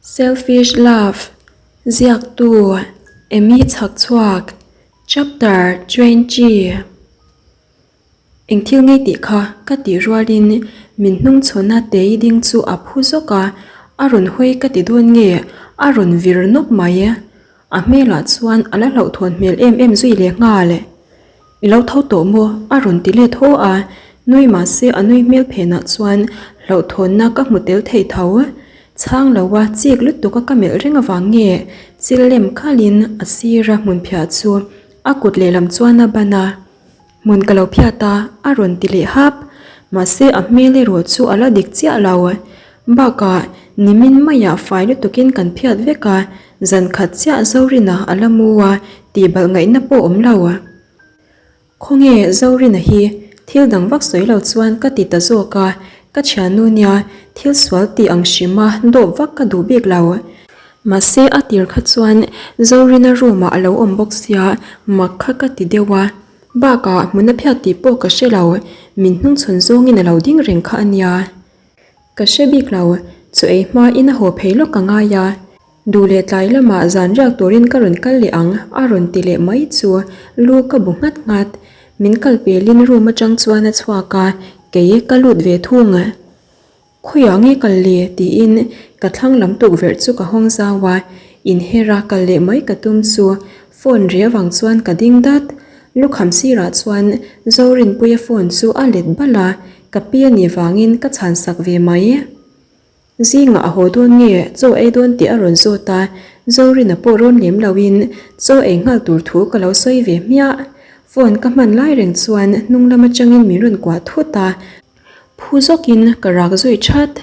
Selfish Love, Ziaktu, Amy Chhakchhuak, Chapter 20. Eng thil ngei tih kha ka tih rualin min hnung chhawn a tei ding chu a phu zawk a, a rawn hawi ka ti dawn nge a rawn vir nawk mai. A hmelah chuan a la hlauhthawn hmel em em zui leh nghal. I lo tho tawh maw? a rawn ti let haw a, nui mahse a nui hmel phenah chuan hlauhthawnna ka hmu tel thei tho. Chhang lo a chik lutuk a ka melh reng avang nge chil lem khalin a sira hmun phiah chu a kut lehlam chuan a ban a. Hmun ka lo phiat a, a rawn ti leh hap. Mahse a hmel erawh chu a la dik chiah lo. Bakah nimin maiah fai lutukin kan phiat vek a, zan khat chiah Zorina a la mu a tih balh ngaihna pawh awm lo. Khawnge Zorina hi thil dang vak sawi lo chuan ka ti ta zawk a, ka thiannu nia thil sual tih ang hrima dawp vak ka duh bik lo. Mahse a tir kha chuan Zorina room ah a lo awm bawk sia mak kha ka ti deuh a, bakah hmun a phiat tih pawh ka hre lo, min hnungchhawn zawngin a lo ding reng kha a nia. Ka hre bik lo, chu ei hma in a haw phei lawk ka ngai a, duh leh tlai lamah zan riak turin ka rawn kal leh ang a rawn ti leh mai chu lu ka bu nghat nghat, min kal pelin room atang chuan a chhuak a, kei ka lut ve thung. Khawiah nge kal le? tiin ka thlang lam tukverh chu ka hawng zau a, inher a kal leh mai ka tum chu phone ri avang chuan ka ding dat. Lukham sirah chuan Zorinpuia phone chu a let balh a, ka pi a nih vangin ka chhan sak ve mai. Zingah a haw dawn nge chaw ei dawn tih a rawn zawt a, Zorina pawh rawn lem loin chaw ei nghal tur thu ka lo sawi ve hmiah. Phone ka hman lai reng chuan hnung lam atangin min rawn kuah thut a, Phu zawkin ka rak zui that.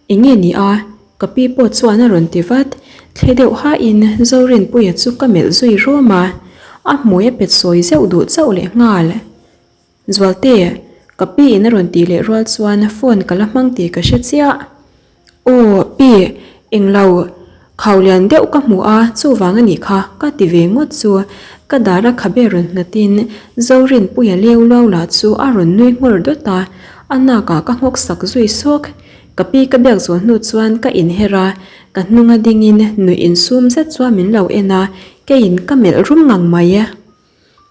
Enge ni a? Ka pi pawh chuan a rawn ti vat. Thle deuh hain Zorinpuia chu ka melh zui rawm a, a hmui a pet sawi zeuh duh chauh leh nghal. Zualte, ka pi in a rawn tih leh rual chuan phone ka la hmang tih ka hre chiah. Aw, pi, englo, khau lian deuh ka hmu a, chuvang a nih kha, ka ti ve ngawt chu. Ka dar a khabe rawn nghatin Zorinpuia leu luau lah chu a rawn nui nghawr dawt a, a nakah ka nghawk sak zui sawk. Ka pi ka biak zawh hnu chuan ka inher a, ka hnunga dingin nuih insum zet chuan min lo en a, keiin ka melh rum ngang mai.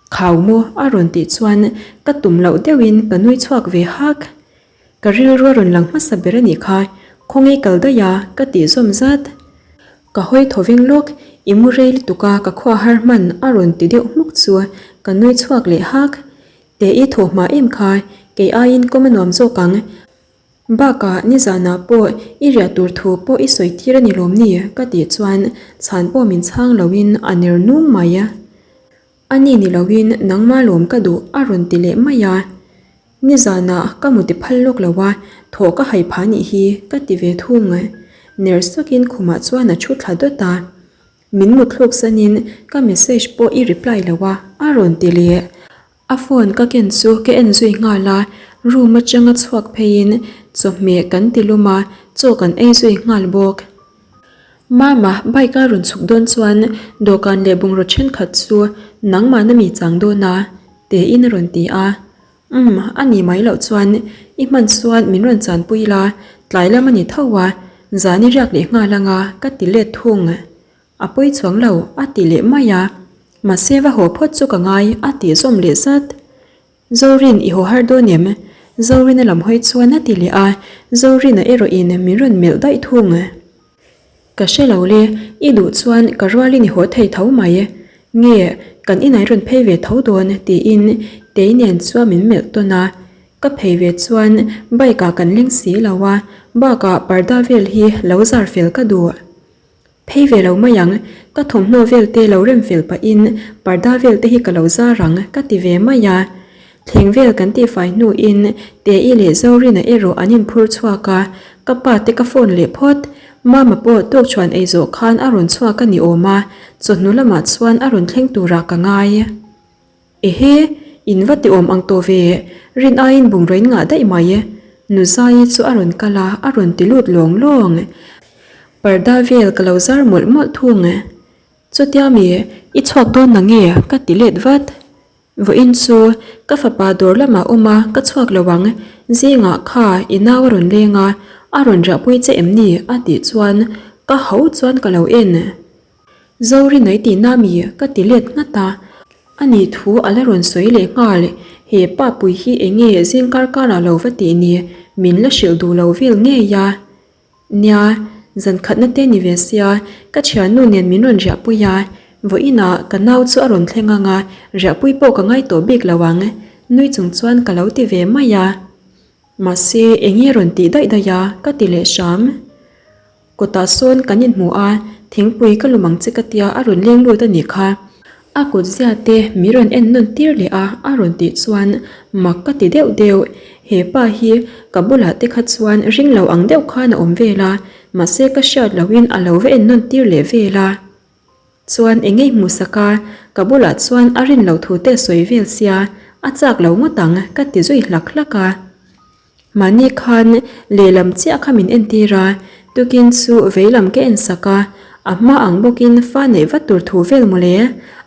Khau maw? a rawn tih chuan ka tum loh deuhin ka nui chhuak ve hak. Ka rilru a rawn lang hmasa ber a nih kha, khawnge kal daih a, ka tih zawm zat. Ka hawi thaw veng lawk, i mu rei lutuk a, ka khua har hman a rawn ti deuh hmuk chu ka nui chhuak leh hak. Te i thaw hma em kha, kei aiin kawm a nuam zawk ang. Bakah nizanah pawh i riah tur thu pawh i sawi tir a ni lawm ni? ka tih chuan chhan pawh min chhang loin a ner nung mai. A ni ni loin nangma lawm ka duh a rawn ti leh mai a. Nizanah ka mu ti phal lawk lo a, thawh ka hai phah nih hi ka ti ve thung. Ner sakin khumah chuan a thu thla dawt a. Min mut thluk sanin ka message pawh i reply lo a, a rawn ti leh. A phone ka ken chu ka en zui nghal a, room atanga chhuak pheiin chawhmeh kan ti lum a, chaw kan ei zui nghal bawk. Mama, bike a rawn chhuk dawn chuan dawhkan leh bungraw thenkhat chu nangmahna mi chang dawn a, tiin a rawn ti a. Umm, a ni mai loh chuan i hman chuan min rawn chanpui la, tlai lam a ni tho a, zan i riak leh nghal anga ka ti let thung. A pawi chuang lo, a ti leh mai a. Mahse va haw phawt chu ka ngai, a tih zawm leh zat. Zorin i haw har dawn em? Zorina lam hawi chuan a ti leh a, Zorina erawhin min rawn melh daih thung. Ka hre lo le, i duh chuan ka rualin i haw thei tho mai. Nge, kan inah i rawn phei ve tho dawn tiin Tei nen chuan min melh tawn a. Ka phei ve chuan bike ah kan leng si lo a, bakah parda vel hi lo zar fel ka duh. Phei ve lo mai ang, ka thawmhnaw vel te lo rem fel pahin parda vel te hi ka lo zar ang ka ti ve mai a. Thleng vel kan tihfai hnuin Te-i leh Zorina erawh an inphur chhuak a, ka pa te ka phone leh phawt. Mama pawh tukchhuan ei zawh khan a rawn chhuak a ni awm a, chawhnu lamah chuan a rawn thleng turah ka ngai. Ehe, in va ti awm ang tawh ve, rin aiin bungraw in ngah daih mai. Nuzaii chu a rawn kal a, a rawn ti lut lawng lawng. Parda vel ka lo zar mawlh mawlh thung. Chutia mi, i chhuak dawn na nge? ka ti let vat. Vawiin chu ka fapa dawr lamah awm a, ka chhuak lo ang. Zingah kha i nau a rawn leng a, a rawn riahpui che em ni? a tih chuan. Ka ho chuan ka lo en. Zorinai tihna mi ka ti let nghat a, a nih thu a la rawn sawi leh nghal. He pa pui hi eng nge zing kar karah lo va tih ni, min la hrilh duh lo vel ngei a. Nia, zan khatna te ni ve sia, ka thiannu nen min rawn riahpui a, vawiinah ka nau chu a rawn thleng ang a, riahpui pawh ka ngai tawh bik lo ang, nui chung chuan ka lo ti ve mai a. Mahse, eng nge rawn tih daih daih a, ka ti leh hram. Kawtah sawn kan inhmu a, thingpui ka lum ang che ka tia a rawn leng lut a nih kha. A kut zia te mi rawn en nawn tir leh a, a rawn tih chuan mak ka ti deuh deuh. He pa hi ka bulah te kha chuan ring lo ang deuh khan a awm vel a, mahse ka hriat lohin a lo va en nawn tir leh vel a. Chuan eng ngei hmuh sak a, ka bulah chuan a rin loh thu te a sawi vel sia, a chak lo ngawt ang ka ti zui hlak hlak a. Mahni khan lehlam chiah kha min entir a, tukin chu veilam ka en sak a, a hma ang bawkin fa neih vat tur thu vel mawle,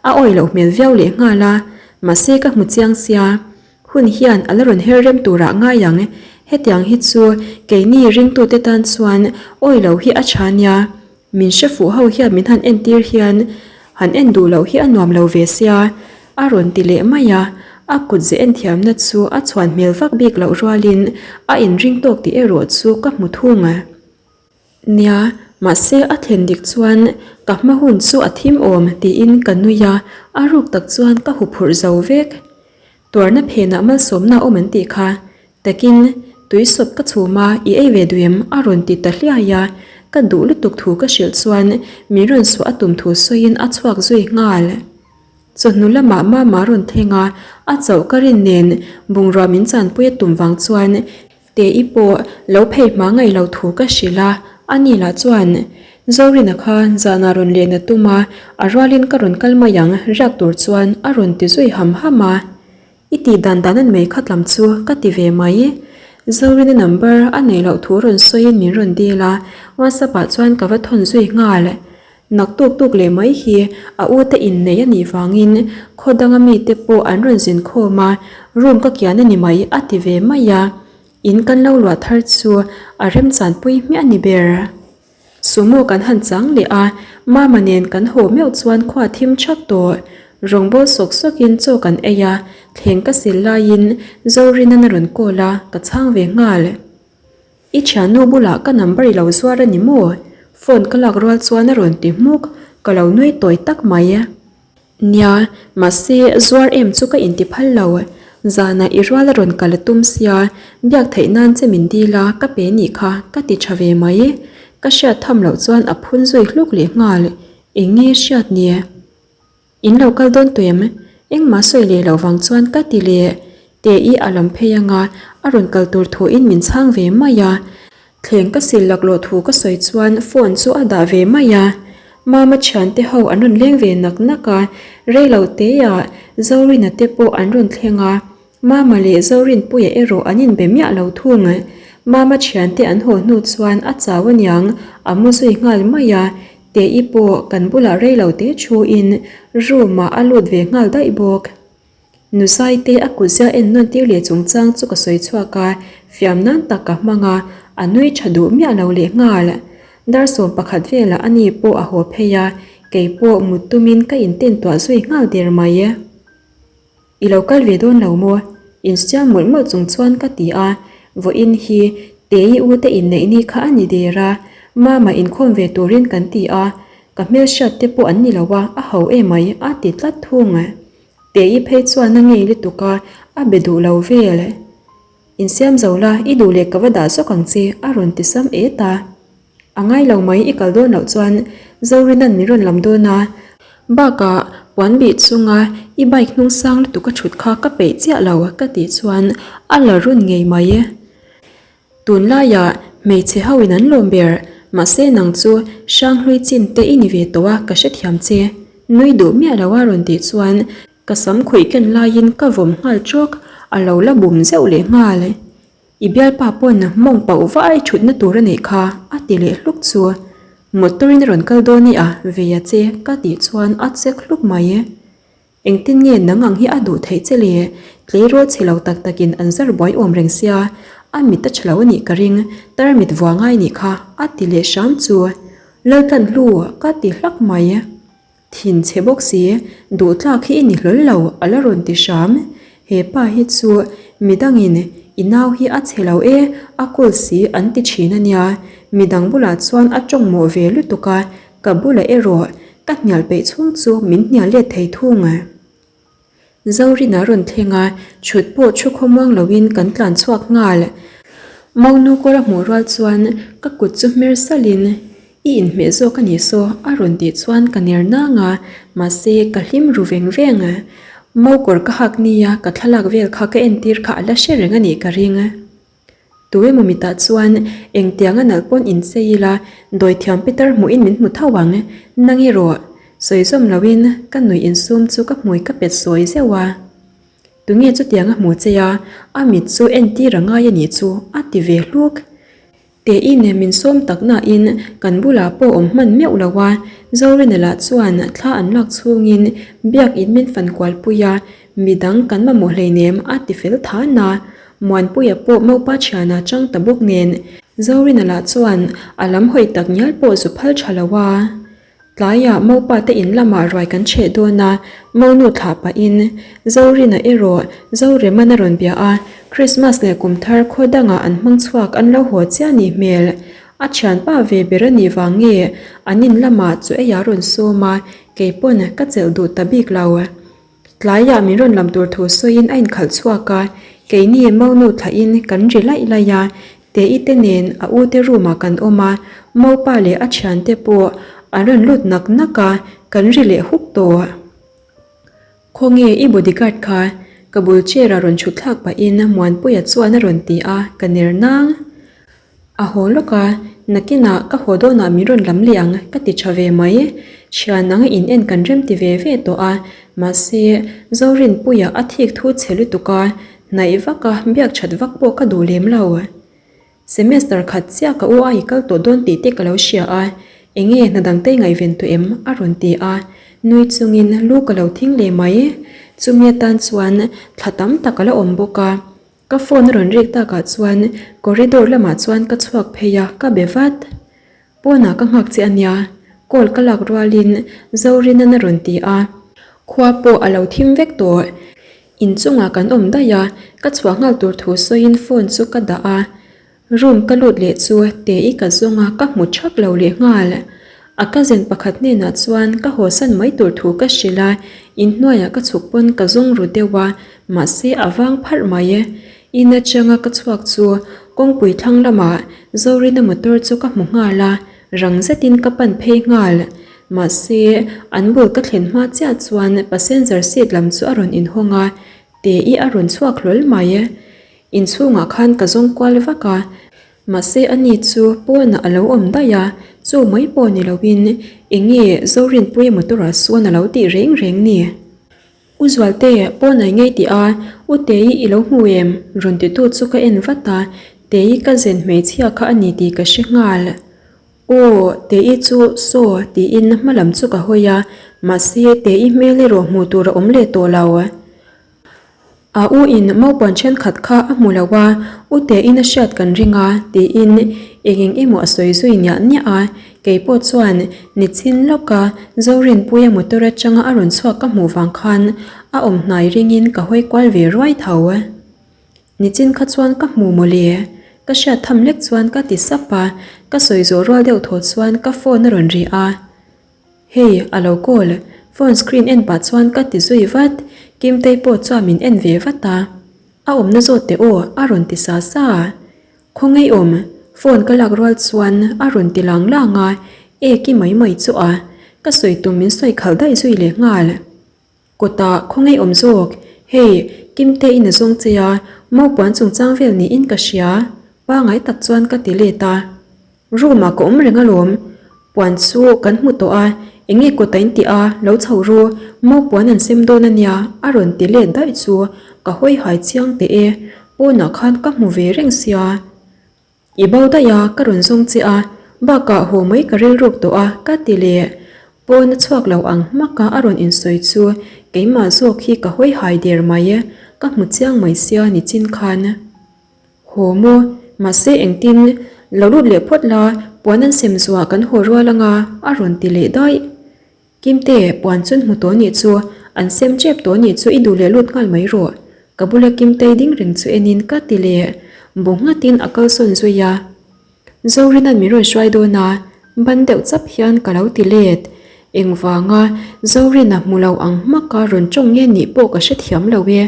a awih loh hmel viau leh nghal a, mahse ka hmu chiang sia, hun hian a la rawn her rem turah ngai ang, hetiang hi chu keini ringtute tan chuan awih loh hi a tha nia. Min hre fuh ho hian min han entir hian han en duh loh hi a nuam lo ve sia, a rawn ti leh mai a, a kut ze en thiamna chu a chhuan hmel vak bik loh rualin a inring tawk tih erawh chu ka hmu thung. Nia, mahse a thlen dik chuan ka hma hun chu a thim awm tiin ka nui a, a ruk tak chuan ka huphurh zo vek. Tuarna phenah malsawmna a awm an tih kha. Takin, tui sawp ka chhum a, i ei ve duh em? a rawn ti ta hliai a, ka duh lutuk thu ka hrilh chuan min rawn suah a tum thu sawiin a chhuak zui nghal. Chawhnu lamah Mama rawn thleng a, a chauh ka rin nen bungrua min chanpui a tum vang chuan Te-i pawh lo phei hma ngaih lo thu ka hrilh a, ani lah chuan Zorina kha zanah rawn len a tum a, a rualin ka rawn kal mai ang riak tur chuan a rawn ti zui ham ham a. I tih dan dan an mei khat lam chu ka ti ve mai. Zorina number a neih loh thu rawn sawiin min rawn dil a, WhatsApp ah chuan ka va thawn zui nghal. Naktuk tuk leh mai hi a u te innei a nih vangin khaw danga mite pawh an rawn zin khawm a, room ka kian a ni mai a ti ve mai a. In kan lo luah thar chu a remchanpui hmiah a ni ber. Sumo kan han chang leh a, Mama nen kan haw meuh chuan khua thim thak tawh. Rawngbâwl sawk sawkin chaw kan ei a, thleng ka sil laiin Zorina'n a rawn call a, ka chhang ve nghal. I thiannu bulah ka number i lo zuar a ni maw? Phone ka lak rual chuan a rawn ti hmuk, ka lo nui tawi tak mai. Nia, mahse zuar em chu ka inti phal lo. Zanah i rual a rawn kal a tum sia, biak theih nan che min dil a, ka pe nih kha, ka ti tha ve mai. Ka hriat tham loh chuan a phun zui hluk leh nghal, eng nge hriat ni? In lo kal dawn tawh em? Engmah sawi leh loh vang chuan ka ti leh. Te-i a lam phei anga a rawn kal tur thuin min chhang ve mai a. Thleng ka sil laklawh thu ka sawi chuan phone chu a dah ve mai a. Mama thiante ho an rawn leng ve nak nak a, reilo teah Zorina te pawh an rawn thleng a. Mama leh Zorinpuia erawh an inbe miah lo thung. Mama thiante an haw hnu chuan a chau aniang a mu zui nghal mai a, Te-i pawh kan bulah reilo te thuin room ah a lut ve nghal daih bawk. Nuzaite a kutzia en nawn tir leh chungchang chu ka sawi chhuak a, fiam nan tak ka hmang a, a nui tha duh miah lo leh nghal. Darsawm pakhat velah ani pawh a haw phei a, kei pawh mut tumin ka inten tuah zui nghal der mai. I lo kal ve dawn lo maw? Insiam mawlh mawlh chung chuan ka ti a, vawiin hi Tei u te inneih ni kha a ni der a, Mama inkhawm ve turin kan ti a, ka hmelhriat te pawh an ni lo a, a ho emai a ti tlat thung. Tei phei chuan a ngei lutuk a, a be duh lo vel. Insiam zo la, i duh leh ka va dah zawk ang che a rawn ti sam et a. A ngai lo mai i kal dawn loh chuan Zorina'n min rawn lam dawn a, bakah puan bih chunga i bike hnung sang lutuk a thut kha ka peih chiah lo ka tih chuan a la run ngei mai. Tunlaiah hmeichhe ho in an lawm ber, mahse nang chu Hranghlui chin te i ni ve tawh a ka hrethiam che nui duh miah lo a rawn tih chuan ka sam khuih ken laiin ka vawm nghal trawk, a lo la bum zeuh leh nghal. I bialpa pawn mawng pauh va ai thutna tur a neih kha a ti leh hluk chu. Motor in a rawn kal dawn i a vei a che ka tih chuan a chek hluk mai. Engtin nge nang ang hi a duh theih che le? Tleirawl chhe lo tak takin an zar buai awm reng sia, a mit a tha lo a nih ka ring, tarmit vua ngai nih kha a ti leh hram chu. Laltlanhlu ka ti hlak mai. Thin chhe bawk si, duh tlak hi i ni hlawl lo a la rawn ti hram. He pa hi chu midangin i nau hi a chhe lo e, a kawl si an ti thin a nia. Midang bulah chuan a tawng mawh ve lutuk a, ka bulah erawh ka hnial peih chhung chu min hnial let thei thung. Zorin a rawn thleng a, chhut pawh thu khawmuang loin kan tlan chhuak nghal. Monu kawr a hmuh rual chuan ka kut chu hmer salhin, I inhmeh zawk a nih saw a rawn tih chuan ka ner nang a, mahse ka hlim ru veng veng. Mo kawr ka hak nia ka thlalak vel kha ka entir kha a la hre reng a nih ka ring. Tu emaw mitah chuan engtiang a nalh pawn inchei ila, dawithiam Peter hmuhin min hmu tho ang, nang erawh sawi zawm loin ka nuih insum chu ka hmui ka pet sawi zeuh a. Tunge chutiang a hmu che a, a mit chu entir a ngai a nih chu a ti ve hluk. Teiin min sawm tak nain kan bulah pawh awm hman meuh lo a, Zorina lah chuan thla an lak chhungin biakin min fan kual pui a, midang kan mamawh hleinem a ti fel than a, Muanpuia pawh Maupa thiana chang ta bawk nen Zorina lah chuan a lam hawi tak ngial pawh zu phal tha lo a. Tlaiah Maupa te in lamah ruai kan chheh dawn a, Monu thlah pahin Zorina erawh Zoreman a rawn bia a, Christmas leh kum thar khaw dangah an hmang chhuak an lo haw chiah nih hmel. A thianpa ve ber a nih vang nge an in lamah chu ei a rawn sawm a, kei pawn ka chelh duh ta bik lo. Tlaiah min rawn lam tur thu sawiin a inkhalh chhuak a, keini Monu thlahin kan ri laih laih a, Tei te nen a u te room ah kan awm a, Mopa leh a thiante pawh an rawn lut nak nak a, kan ri leh huk tawh. Khawnge i bodyguard kha? Ka bul chair ah rawn chhut thlak pahin Muanpuia chuan a rawn ti a, ka ner nang. A haw lawk a, nakinah ka haw dawnah min rawn lam leh ang ka ti tha ve mai. Thian anga in en kan rem ti ve ve tawh a, mahse Zorinpuia a thik thu chhe lutuk a, hnaih vak a biak that vak pawh ka duh lem lo. Semester khat chiah ka u a i kal tawh dawn tih te ka lo hria a, enge hna dang te i ngaihven tawh em? a rawn ti a, nui chungin lu ka lo thing leh mai. Chumi atan chuan thla tam tak a la awm bawk a. Ka phone a rawn rik takah chuan corridor lamah chuan ka chhuak phei a, ka be vat. Pawnah ka nghak che ania, call ka lak rualin Zorina'n a rawn ti a. Khua pawh a lo thim vek tawh. Inchungah kan awm daih a, ka chhuah nghal tur thu sawiin phone chu ka dah a. Room ka lut leh chu Tei ka zawng a, ka hmu thak lo leh nghal. A cousin pakhat hnenah chuan ka hawsan mai tur thu ka hrilh a, inhnuaiah ka chhuk pawn ka zawng ru deuh a, mahse a vang pharh mai. In atanga ka chhuak chu kawngpui thlang lamah Zorina motor chu ka hmu nghal a, rang zetin ka pan phei nghal. Mahse an bul ka thlen hma chiah chuan passenger seat lam chu a rawn inhawng a, Tei a rawn chhuak hlawl mai. Inchhungah khan ka zawng kual vak a, mahse ani chu pawnah a lo awm daih a, chu mai pawh ni loin eng nge Zorinpuia motor-ah sawn a lo tih reng reng ni? U Zualte, pawn ai ngei tih a, U Tei i lo hmu em? rawn titu chu ka en vat a, Tei ka zen hmeichhia kha a ni tih ka hre nghal. Aw, Tei chu saw tiin hma lam chu ka hawi a, mahse Tei hmel erawh hmuh tur a awm leh tawh lo. A u in maupuan thenkhat kha a hmu lo a, u tein a hriat kan ring a, tiin eng eng emaw a sawi zui niah niah a, kei pawh chuan nichin lawka Zorinpuia motor atanga a rawn chhuak ka hmuh vang khan a awm hnai ringin ka hawi kual ve ruai tho. Nichin kha chuan ka hmu mawle, ka hriat tham lek chuan ka ti sap a, ka sawi zawh rual deuh thaw chuan ka phone a rawn ri a. Hei, a lo call, phone screen en pah chuan ka ti zui vat, Kimtei pawh chuan min en ve vat a. A awmna zawt teh aw, a rawn ti sa sa. Khawngaih awm, phone ka lak rual chuan a rawn ti lang lang a, ek i mai mai chu a, ka sawi tum min sawi khalh daih zui leh nghal. Kawtah khawngaih awm zawk, hei, Kimtei in a zawng che a, maupuan chungchang vel niin ka hria, pangai tak chuan ka ti let a. Room ah ka awm reng alawm, puan chu kan hmu tawh a, enge kawt a in tih a, lo chho ru, mau puan an sem dawn ania a rawn ti let daih chu ka hawi hai chiang teh e, pawnah khan ka hmu ve reng sia. I bo daih a, ka rawn zawng che a, bakah haw mai ka rilruk tawh a ka ti leh, pawn a chhuak lo ang hmak a a rawn insawi chu keimah zawk hi ka hawi hai der mai, ka hmu chiang mai sia nichin khan. Haw maw? Mahse engtin? Lo lut leh phawt la, puan an sem zuah kan haw rual anga a rawn ti leh daih. Kimte, puan chun hmu tawh nih chu, an sem tep tawh nih chu i duh leh lut nghal mai rawh. Ka bula Kimtei ding reng chu enin ka ti leh bu nghatin a kalsawn zui a. Zorina'n min rawn hruai dawn a, ban deuh chap hian ka lo ti let. Engvanga Zorina hmu lo ang hmaka rawn tawng nge nih pawh ka hrethiam lo e.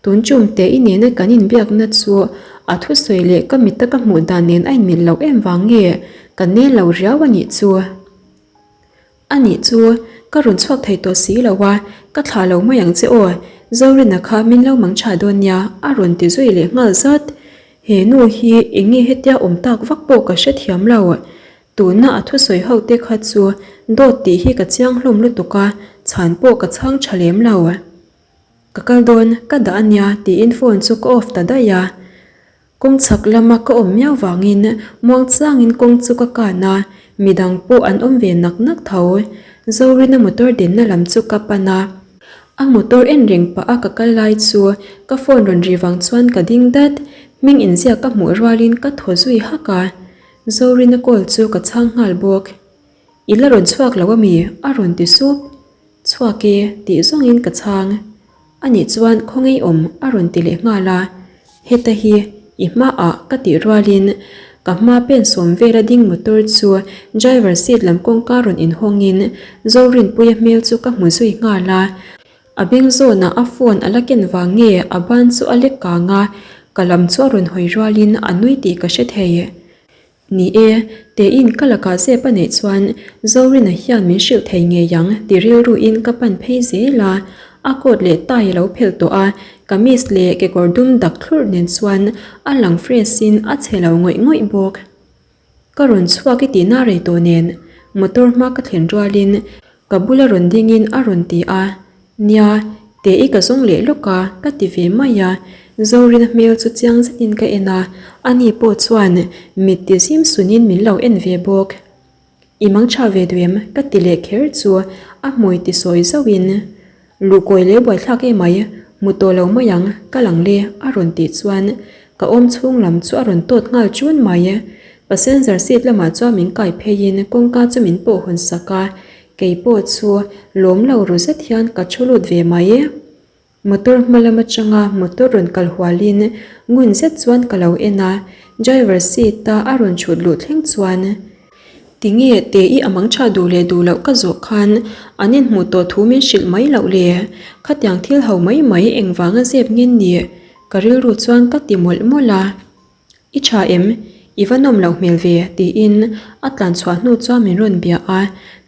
Tun tum te i nena kan inbiakna chu a thusawi leh ka mita ka hmuh dan nen a inmilh loh em vang nge ka nel lo riau a nih chu. A nih chu, ka rawn chhuak thei tawh si lo a, ka thlah lo mai ang che aw, Zorina kha min lo mang tha dawn nia a rawn ti zui leh nghal zat. He nu hi eng nge hetia awm tak vak pawh ka hrethiam lo. Tuna a thusawi ho te kha chu dawt tih hi ka chiang hlawm lutuk a, chhan pawh ka chhang tha lem lo. Ka kal dawn, ka dah a nia tiin phone chu ka off ta daih a. Kawng chhak lama ka awm miau vangin muang changin kawng chu ka kan a, midang pawh an awm ve nak nak tho. Zorina motor dinna lam chu ka pan a, a motor en reng pah a ka kal lai chu ka phone rawn ri vang chuan ka ding dat, hming inziak ka hmuh rualin ka thaw zui hak a, Zorina call chu ka chhang nghal bawk. I la rawn chhuak lo ami? a rawn ti sup. Chhuak e, tih zawngin ka chhang. Anih chuan khawngaih awm a rawn ti leh nghal a, heta hi i hmaah ka tih rualin ka hma pen sawm vela ding motor chu driver seat lam kawngka rawn inhawngin Zorinpuia hmel chu ka hmu zui nghal a, a beng zawnah a phone a la ken vang nge a ban chu a lek kang a, ka lam chu a rawn hawi rualin a nui tih ka hre thei. Ni e, Teiin ka lakah zep a neih chuan Zorina hian min hrilh thei ngei ang ti rilruin ka pan phei zel a, a coat leh tie a lo phelh tawh a, kamis leh kekawr dum dak thlurh nen chuan a lang fresh in a chhe lo ngawih ngawih bawk. Ka rawn chhuak i tihna rei tawh nen motor hma ka thlen rualin Ka bula rawn dingin a rawn ti a, Nia, Te-i ka zawng leh lawk a, ka ti ve mai a. Zorina hmel chu chiang zetin ka en a, ani pawh chuan mit ti zim sunin min lo en ve bawk. I mang tha ve duh em? ka ti leh kher chu a hmui ti sawi zauhin, Luhkawi leh buaithlak emai, hmu tawh lo mai ang, ka lang le, a rawn tih chuan ka awm chhung lam chu a rawn tawt nghal chun mai. Passenger seat lamah chuan min kai pheiin kawngka chu min pawh hawn sak a, kei pawh chu lawm lo ru zet hian ka thu lut ve mai. Motor hma lam atanga motor rawn kal hualin ngun zet chuan ka lo en a, driver seat a a rawn thut luh thleng chuan Tinge te i a mang tha duh leh duh loh ka zawh khan an inhmuh tawh thu min hrilh mai loh le, khatiang thil ho mai mai engvanga zep ngen ni? Ka rilru chuan ka ti mawlh mawlh a. I tha em? I va nawm loh hmel ve? tiin a tlan chhuah hnu chuan min rawn bia a,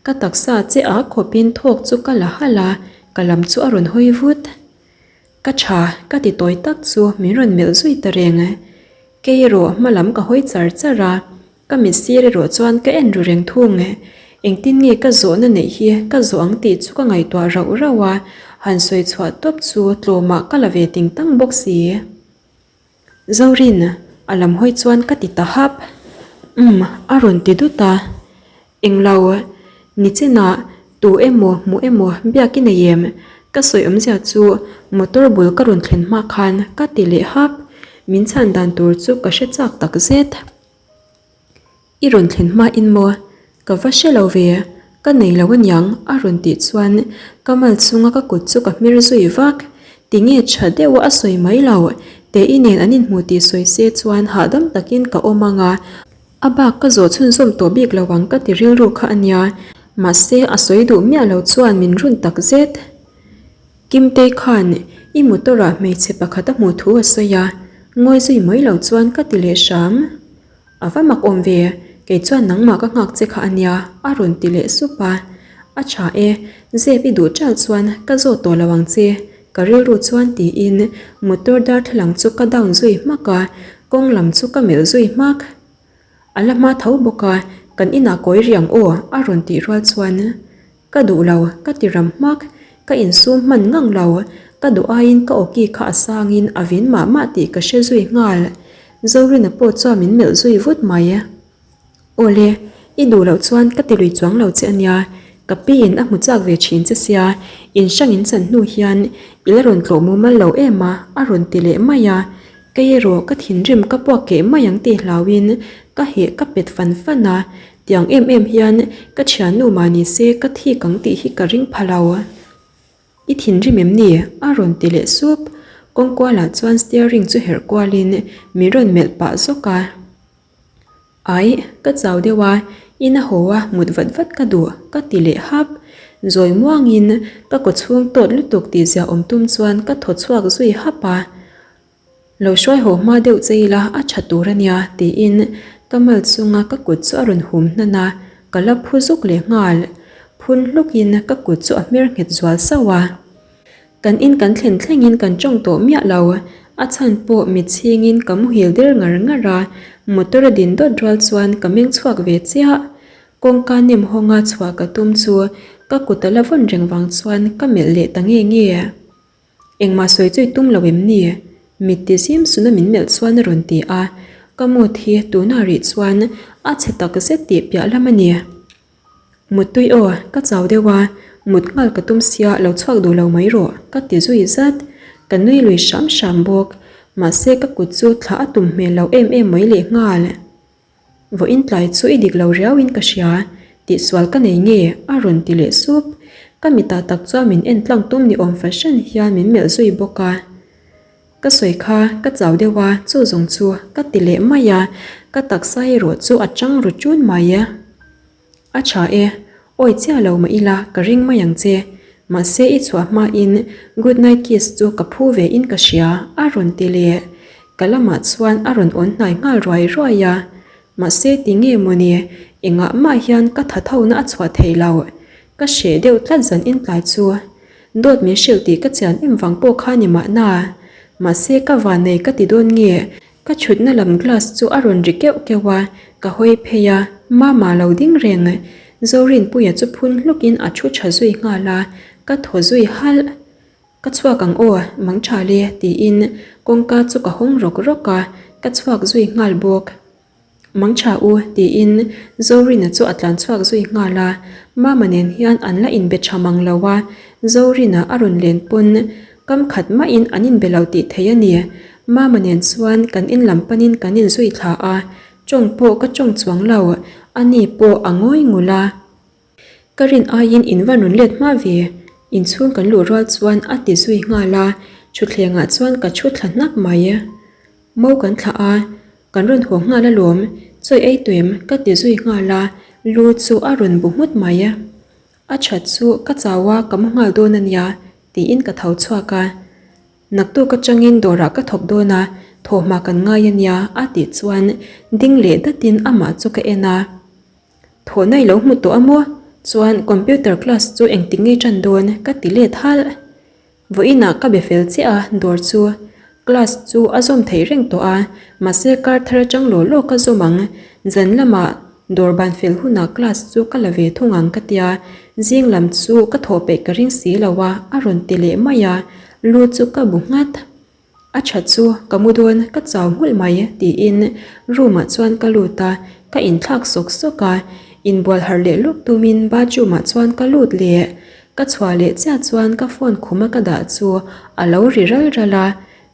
ka taksa che ah khawpin thawk chu ka la halh a, ka lam chu a rawn hawi vut. Ka tha, ka ti tawi tak chu min rawn melh zui ta reng. Kei erawh hma lam ka hawi char char a, ka mit sir erawh chuan ka en ru reng thung. Engtin nge ka zawhna neih hi ka zawh ang tih chu ka ngaihtuah rauh rauh a, han sawi chhuah tawp chu tlawmah ka la ve ting tang bawk si. Zorin, a lam hawi chuan ka ti ta hap. Umm, a rawn ti dut a. Englo, nichinah tu emaw hmuh emaw biak i nei em? Ka sawi awmzia chu motor bul ka rawn thlen hma khan ka ti leh hap. Min chhan dan tur chu ka hre chak tak zet. I rawn thlen hma in maw? Ka va hre lo ve, ka nei lo aniang a rawn tih chuan ka mal chunga ka kut chu ka hmer zui vak. Tinge tha deuh a sawi mai lo, Tei nen an inhmu tih sawi se chuan hahdam takin ka awm ang a, a bak ka zawh chhunzawm tawh bik lo ang ka ti rilru kha ania, mahse a sawi duh miah lo chuan min run tak zet. Kimtei khan i motor ah hmeichhe pakhat a hmuh thu a sawi a, ngawi zui mai lo chuan ka ti leh hram. A va mak awm ve, kei chuan nangmah ka nghak che kha a nia, a rawn ti leh sup a. A tha e, zep i duh ṭal chuan ka zawt tawh lo ang che, ka rilru chuan tiin motor darthlalang chu ka down zui hmak a, kawng lam chu ka melh zui hmak. A la hma tho bawk a, kan inah kawi riang aw, a rawn tih rual chuan. Ka duh lo, ka ti ram hmak. Ka insum hman ngang lo. Ka duh aiin ka awki kha a sangin a vin mah mah tih ka hre zui nghal. Zorina pawh chuan min melh zui vut mai. Awle, i duh loh chuan ka ti lui chuang lo che ania. Ka piin a hmu chak ve thin che sia, in hrang in chan hnu hian i la rawn tlawh mumal lo em a, a rawn ti leh mai a. Kei erawh ka thinrim ka puak keh mai ang tih hlauhin ka heh ka pet fan fan a, tiang em em hian ka thiannu mah ni se ka thik ang tih hi ka ring pha lo. I thinrim em ni? a rawn ti leh sup. Kawngkualah chuan steering chu herh kualin min rawn melh pah zawk a. Aih, ka chau deuh a, in a haw a, mut vat vat ka duh, ka ti leh hap. Zawi muangin ka kaw chhung tawt lutuk tih zia awm tum chuan ka thaw chhuak zui hap a. Lo hruai haw hma deuh che ila a tha tur a nia, tiin ka mal chunga ka kut chu a rawn hum hnan a, ka la phu zuk leh nghal. Phun hlukin ka kut chu a hmer nghet zual sauh a. Kan in kan thlen thlengin kan tawng tawh miah lo, a chhan pawh mit chhingin ka muhil der ngar ngar a, motor a din dawt rual chuan ka meng chhuak ve chiah. Kawngka nem hawnga chhuah ka tum chu ka kut a la vawn reng vang chuan ka melh leh ta nge nge. Engmah sawi chu i tum lo em ni? Mit ti zim suna min melh chuan a rawn ti a, ka mood hi tunah rih chuan a chhe tak zet tih piah lam a ni. Muttui aw, ka chau deuh a, mut nghal ka tum sia lo chhuak duh lo mai rawh, ka ti zui zat. Ka nui lui hram hram bawk. Mahse ka kut chu thlah a tum hmel lo em em mai leh nghal. Vawiin tlai chu i dik lo riau in ka hria, tihsual ka nei nge? a rawn ti leh sup. Ka mitah tak chuan min en tlang tum ni awm fahran hian min melh zui bawk a. Ka sawi kha ka chau deuh a, chu zawng chu ka ti leh mai a, ka taksa erawh chu a chang ru ṭun mai. A ṭha e, awi chiah lo mah ila ka ring mai ang che, mahse i chhuah hmain good night kiss chu ka phu ve in ka hria a rawn ti leh. Ka lamah chuan a rawn awn hnai nghal ruai ruai a, mahse ti nge mawni engah mah hian ka tha thona a chhuah thei lo, ka hreh deuh tlat zan in tlai chu. Dawt min hrilh tih ka chian em vang pawh kha ni mahna. Mahse ka vannei ka ti dawn nge? Ka chhutna lam glass chu a rawn ri keuh keuh a, ka hawi phei a, Mama lo ding reng. Zorinpuia chu phun hlukin a thu tha zui nghal a, ka thaw zui halh. Ka chhuak ang aw, mang tha le, tiin kawngka chu ka hawng rawk rawk a, ka chhuak zui nghal bawk. Mang tha u, tiin Zorina chu a tlan chhuak zui nghal a, Mama nen hian an la inbe tha mang lo a, Zorina a rawn len pawn kam khat mahin an inbe lo tih thei a ni. Mama nen chuan kan in lam panin kan inzui thla a, tawng pawh ka tawng chuang lo, ani pawh a ngawi ngul a. Ka rin aiin in va rawn let hma ve, inchhung kan luh rual chuan a ti zui nghal a, thutthlengah chuan ka thu thla hnak mai. Mo kan thlah a, kan rawn haw nghal alawm, chawi ei tuem ka ti zui nghal a, lu chu a rawn bu nghut mai. A that chu ka chau a ka mu nghal dawn a nia tiin ka tho chhuak a. Naktuk atangin dawrah ka thawk dawn a, thawhhma kan ngai a nia a tih chuan ding leh datin amah chu ka en a. Thawhna i lo hmu tawh a maw? Chuan computer class chu engtik nge tan dawn ka ti let halh. Vawiinah ka be fel chiah a, dawr chu class chu a zawm theih reng tawh a, mahse kar thar atang law law ka zawm ang, zan lamah dawr ban fel hunah class chu ka la ve thung ang ka tia, zing lam chu ka thawh peih ka ring si lo a, a rawn ti leh mai a, lu chu ka bu nghat. A tha chu ka mu dawn ka chau nghulh mai tiin room ah chuan ka lut a, ka inthlak sawk sawk a, inbual harh leh lawk tumin bathroom ah chuan ka lut leh. Ka chhuah leh chiah chuan ka phone khuma ka dah chu a lo ri ral ral a,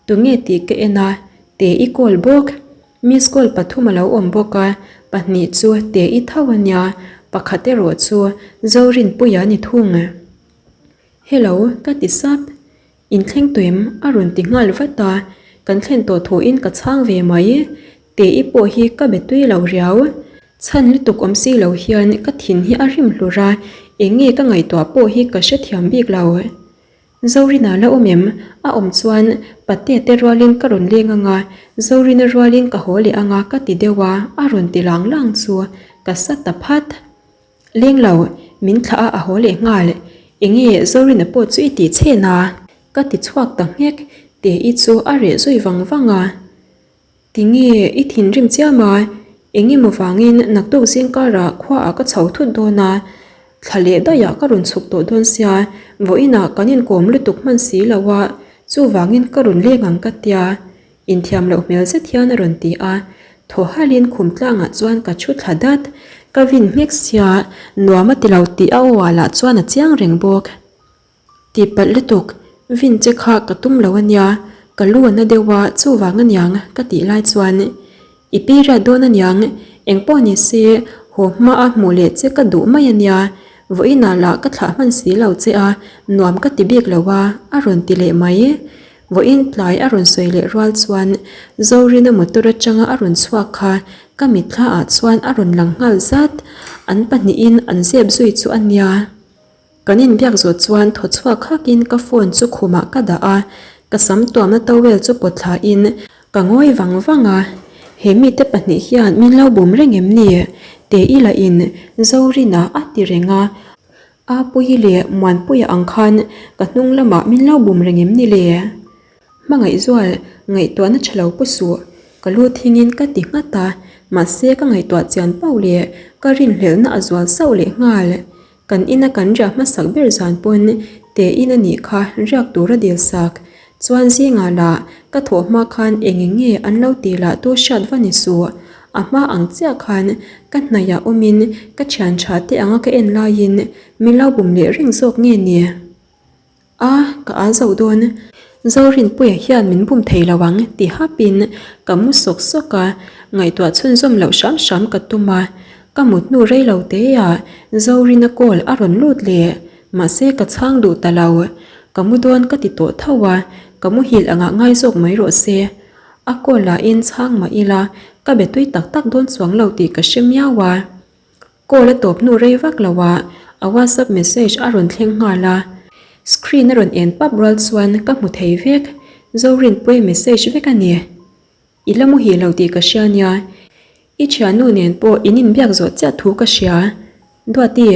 tunge tih ka en a, Te-i call bawk. Miss call pathum a lo awm bawk a, pahnih chu Te-i tho a nia, pakhat erawh chu Zorinpuia a ni thung. Hello ka ti sap. In thleng tuim a rawn ti nghal vat a, kan thlen tawh thuin ka chhang ve mai. Te-i pawh hi ka be tui lo riau. Chhan lutuk awm si lo hian ka thin hi a rim hlur a, eng nge ka ngaihtuah pawh hi ka hrethiam bik lo. Zorina la awm em? A awm chuan Patea te rualin ka rawn leng ang a, Zorina rualin ka haw leh ang a ka ti deuh a, a rawn ti lang lang chu ka sa ta phat. Leng lo, min thlah a a haw leh nghal. Enge Zorina pawh chu i tih chhen a? Ka ti chhuak ta nghek, Te-i chu a reh zui vang vang a. Tinge i thinrim chiam a, eng emaw vangin naktuk zingkarah khuaah ka chho thut dawn a, thla leh daihah ka rawn chhuk tawh dawn sia, vawiinah kan inkawm lutuk hman si lo a, chuvangin ka rawn leng ang ka tia. Inthiam loh hmel zet hian a rawn ti a, thaw halin khum tlangah chuan ka thu thla dat. Ka vin nghek sia, nuam a ti lo tih a aw ah lah chuan a chiang reng bawk. Tihpalh lutuk, vin che kha ka tum lo a nia, Ka lu a na deuh a, chuvang aniang ka tih lai chuan i pi riat dawn aniang, engpawh ni se haw hma a hmuh leh che ka duh mai ania, vawiinah lah ka thlah hman si lo che a, nuam ka ti bik lo a, a rawn ti leh mai. Vawiin tlai a rawn sawi leh rual chuan Zorina motor atanga a rawn chhuak kha ka mitthla ah chuan a rawn lang nghal zat, an pahnihin an zep zui chu ania. Kan inbiak zawh chuan thaw chhuak hakin ka phone chu khumah ka dah a, ka sam tuamna towel chu pawt thlain ka ngawi vang vang a, he mite pahnih hian min lo bum reng em ni? Tei lahin Zorina a ti reng a, Apuii leh Muanpuia ang khan ka hnung lamah min lo bum reng em ni le? Hmangaihzual ngaihtuahna tha lo pu suh, ka lu thingin ka ti nghat a, mahse ka ngaihtuah chian pauh leh ka rinhlelhna a zual sauh leh nghal. Kan ina kan riah hmasak ber zan pawn te in a nih kha riak tur a dil sak. Chuan zingah lah ka thawh hma khan eng eng nge an lo ti lah tu hriat va ni suh. A hma ang chiah khan ka hnaihah awmin ka thian tha te anga ka en laiin min lo bum leh reng zawk nge ni? A, ka al zo dawn. Zorinpuia hian min bum thei lo ang ti hapin ka mu sawk sawk a, ngaihtuah chhunzawm loh hram hram ka tum a. Ka mut hnu rei lo teah Zorina call a rawn lut leh, mahse ka chhang duh ta lo. Ka mu dawn ka ti tawh tho a, ka muhil angah ngai zawk mai rawh se. A call lahin chhang mah ila ka be tui tak tak dawn chuang lo tih ka hre miau a. Call a tawp hnu rei vak lo ah a WhatsApp message a rawn thleng nghal a, screen a rawn en pap rual chuan ka hmu thei vek, Zorinpuii message vek a ni. I la muhil lo tih ka hria nia, i thiannu nen pawh in inbiak zawh chiah thu ka hria. Duati,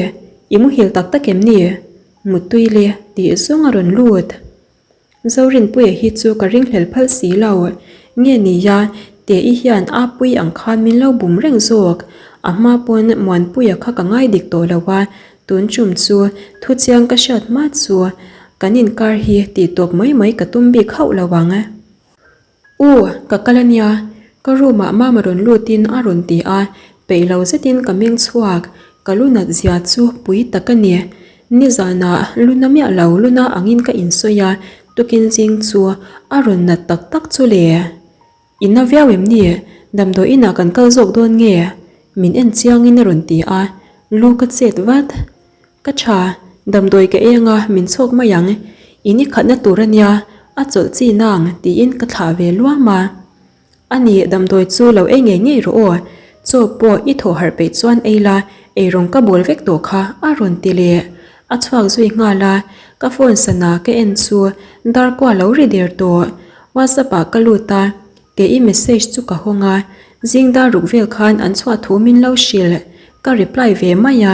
i muhil tak tak em ni? Muttui le tih zawng a rawn lut. Zorinpuia hi chu ka ringhlel phal si lo. Nge nia, Te-i hian Apuii ang khan min lo bum reng zawk. A hma pawn Muanpuia kha ka ngai dik tawh lo a, tun chum chu thu chiang ka hriat hma chu kan inkar hi tih tawp mai mai ka tum bik hauh lo ang. U, ka kal a nia, ka room ah mama rawn lut in a rawn ti a, peih lo zet in ka meng chhuak, ka lu nat zia chu pui tak a ni. Nizan ah lu na miah lo lu na ang in ka insawi a, tukin zing chu a rawn nat tak tak chu le. I na viau em ni? Damdawi in ah kan kal zawk dawn nge? Min en chiang in a rawn ti a, lu ka chet vat. Ka tha, damdawi ka eng a, min chhawk mai ang. I ni khatna tur a nia, a chawlh chi nang, tiin ka thlah ve luam a. A ni, damdawi chu lo ei ngei ngei rawh aw. Chaw pawh i thawh harh peih chuan ei la, eirawng ka bawl vek tawh kha, a rawn ti leh. A chhuak zui nghal a, ka phone sana ka en chu dar kua lo ri der tawh. WhatsApp ah ka lut a, Kei i message chu ka hawng a, zing dar ruk vel khan an chhuah thu min lo hrilh. Ka reply ve mai a,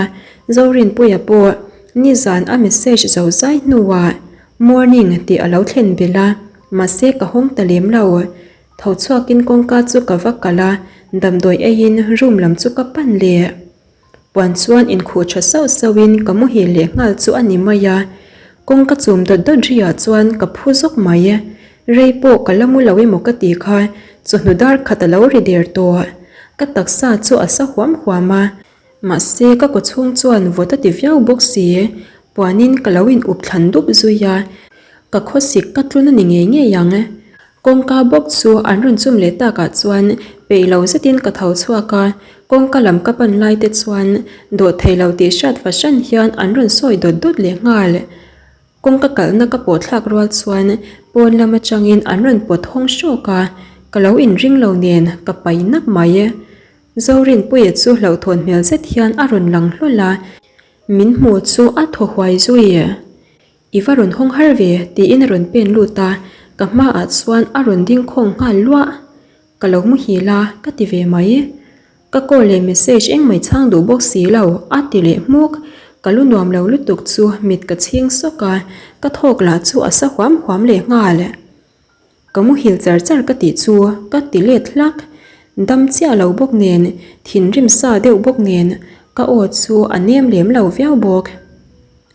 Zorinpuia pawh nizan a message zo zai hnuah morning tih a lo thlen belh a, mahse ka hawng ta lem lo. Tho chhuakin kawngka chu ka va kalh a, damdawi eiin room lam chu ka pan leh. Puan chuan inkhuh tha sauh sauhin ka muhil leh nghal chu a ni mai a, kawng ka chum dawt dawt riah chuan ka phu zawk mai. Rei pawh ka la mu lo emaw ka ti kha chawhnu dar khat a lo ri der tawh. Ka taksa chu a sa huam huam a, mahse ka kawchhung chuan vawt a ti viau bawk si. Puanin ka lo in up thlan dup zui a, ka khawsik ka tlun a ni ngei ngei ang. Kawngka bawk chu an rawn chum leh takah chuan peih lo zetin ka tho chhuak a, kawngka lam ka pan lai te chuan dawh thei lo tih hriat fahran hian an rawn sawi dawt dawt leh nghal. Kawngka kalhna ka pawh thlak rual chuan pawn lam atangin an rawn pawt hawng hrawk a, ka lo inring lo nen ka pai nak mai. Zorinpuia chu hlauhthawn hmel zet hian a rawn lang hlawl a, min hmu chu a thaw huai zui. I va rawn hawng har ve tiin a rawn pen lut a, ka hmaah chuan a rawn ding khawng nghal luah. Ka lo muhil a, ka ti ve mai. Ka call leh message engmai chhang duh bawk si lo, a ti leh hmuk. Ka lu nuam lo lutuk chu mit ka chhing sawk a, ka thawk lah chu a sa huam huam leh nghal. Ka muhil char char ka tih chu ka ti let hlak. Dam chiah lo bawk nen, thinrim sa deuh bawk nen, ka aw chu a nem lem lo viau bawk.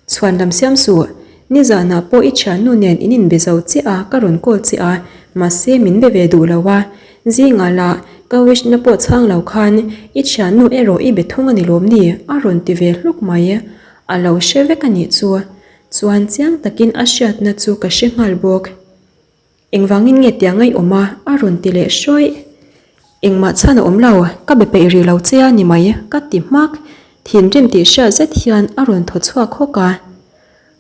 Chhuan lam siam suh, nizanah pawh i thiannu nen in inbe zo chiah a ka rawn call che a, mahse min be ve duh lo a, zingah lah ka wish na pawh chhang lo khan i thiannu erawh i be thung a ni lawm ni a rawn ti ve hluk mai. A lo hre vek a nih chu. Chuan chiang takin a hriatna chu ka hre nghal bawk. Engvangin nge tiang a i awm a? a rawn ti leh hrawih. Engmah chhan a awm lo, ka be peih rih lo che a ni mai, ka ti hmak. Thinrim tih hriat zet hian a rawn thaw chhuak hawk a.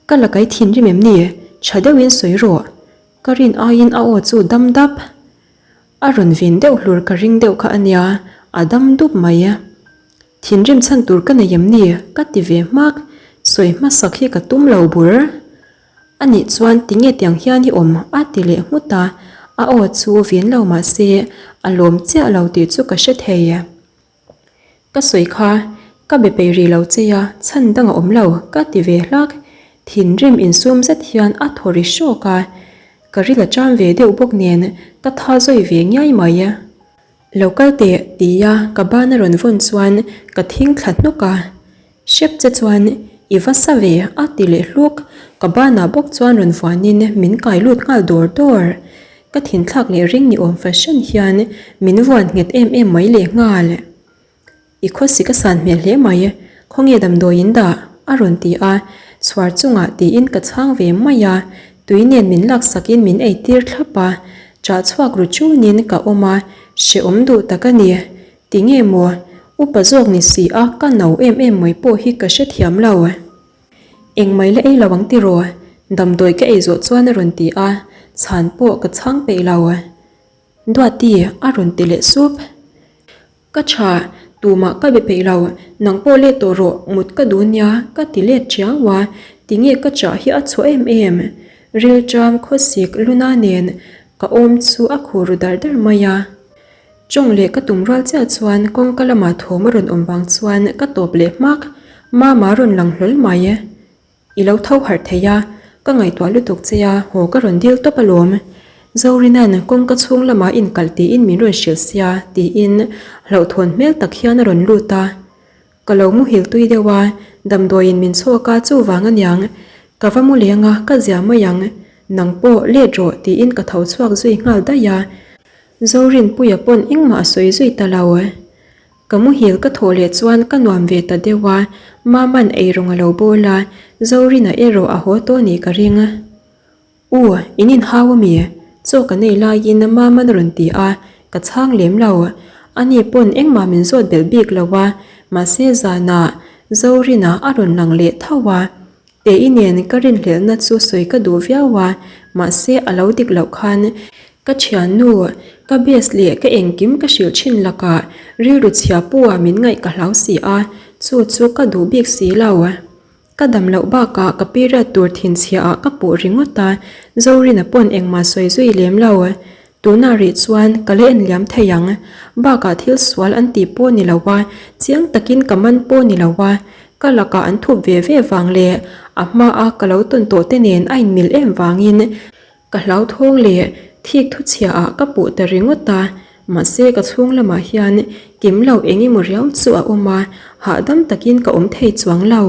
Ka la kai thinrim em ni? Tha deuhin sawi rawh. Ka rin aiin a aw chu dam dap. A rawn vin deuh hlur ka ring deuh kha a nia, a dam dup mai. Thinrim chhan tur ka nei em ni? Ka ti ve hmak. Sawi hmasak hi ka tum lo bur. A nih chuan tinge tiang hian i awm? A ti leh nghut a, a aw chu vin lo mah se a lawm chiah lo tih chu ka hre thei. Ka sawi kha, ka be peih rih lo che a, chhan dang a awm lo, ka ti ve hlak. Thinrim insum zet hian a thaw ri hrawk a, ka ril a ṭam ve deuh bawk nen ka tha zawi ve ngiai mai. Lo kal teh, tia ka ban a rawn vawn chuan ka thing thla hnawk a. Hrep che chuan i va sa ve a ti leh hluk, ka banah bawk chuan rawn vuanin min kai lut nghal dawr dawr. Ka thinthlak leh ring ni awm fahran hian min vuan nghet em em mai leh nghal. I khawsik a san hmel hle mai, khawnge damdawi in dah? a rawn ti a, chhuar chungah tiin ka chhang ve mai a, tui nen min laksakin min eitir thlap a, chah chhuak ru chunin ka awm a, hrehawm duh tak a ni. Ti nge maw? Upa zawk ni si a, ka no em em mai pawh hi ka hrethiam lo. Eng mai la ei lo ang tiraw? Damdawi ka ei zawh chuan a rawn ti a, chhan pawh ka chhang peih lo. Duati a rawn ti leh sup. Ka tha, tumah ka be peih lo, nang pawh let tawh rawh, mut ka duh nia, ka ti let chiau a, tinge ka chah hi a chhuah em em? Rilṭam, khawsik, luna nen ka awm chu a khur ru dar dar mai a. Tawng leh ka tum rual chiah chuan kawngka lamah thawm a rawn awm vang chuan ka tawp leh hmak, Mama rawn lang hlawl mai. I lo tho harh thei a, ka ngaihtuah lutuk che a, haw ka rawn dil tawp alawm. Zorina'n kawngka chhung lamah inkalh tiin min rawn hrilh sia tiin hlauhthawn hmel tak hian a rawn lut a. Ka lo muhil tui deuh a, damdawiin min chhuak a chuvang aniang, ka va mu leng a, ka zia mai ang, nang pawh let rawh tiin ka tho chhuak zui nghal daih a. Zorinpuia pawn engmah a sawi zui ta lo. Ka muhil ka thawh leh chuan ka nuam ve ta deuh a, Mama'n eirawng a lo bawl a, Zorina erawh a haw tawh nih ka ring. U, in inhau a mi? Chaw ka nei laiin Mama'n a rawn ti a, ka chhang lem lo. Ani pawn engmah min zawt belh bik lo a, mahse zanah Zorina a rawn lang leh tho a. Tei nen ka rinhlelhna chu sawi ka duh viau a, mahse a lo dik loh khan ka thiannu, ka best leh ka engkim ka hrilh thin lakah rilru chhia pu ah min ngaih ka hlau si a, chu chu ka duh bik si lo. Ka dam loh bakah ka period tur thinchhia ah ka puh ringawt a, Zorina pawn engmah sawi zui lem lo. Tunah rih chuan ka la en liam thei ang. Bakah thil sual an tih pawh ni lo a, chiang takin ka man pawh ni lo a. Ka lakah an thup ve ve vang leh a hmaa ka lo tawn tawh te nen a inmil em vangin ka hlauthawng leh thik thuchhia ah ka puh ta ringawt a. Mahse ka chhung lamah hian kim lo eng emaw riau chu a awm a, hahdam takin ka awm thei chuang lo.